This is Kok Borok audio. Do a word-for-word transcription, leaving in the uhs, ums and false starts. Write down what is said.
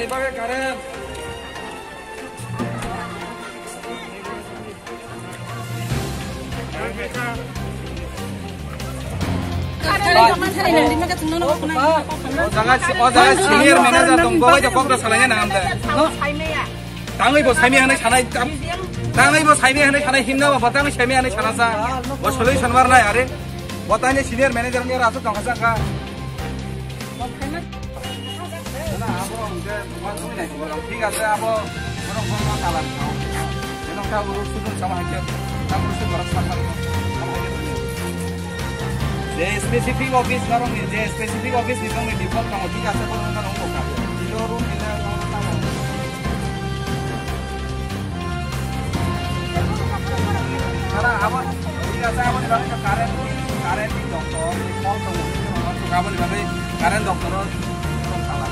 O jaga, o jaga senior manager tong, bo bai kok rok salai na nang de. Tangwi bo saimaya hwnwi sanai, tangwi bo saimaya hwnwi sanai himna ba, tangwi saimaya hwnwi sana sa. Bo solution mar nai are. Bo tangwi senior manager ni rasu tong kha sa kha. Na, abo hwnkhe, thik ase, abo, borok, borok, kalar. Eno kha, borok, sudun sama hakhe, ta, borok, sudun, borok, sama hakhe. Je specific office, norok ni, je specific office ni, norok ni default tongo, thik ase, borok, norok, norok, norok, norok, norok, norok, Sara, abo, thik ase, aboni bagwi to current, current ni doctor, ni call tongo, aboni bagwi current doctor o, o kala.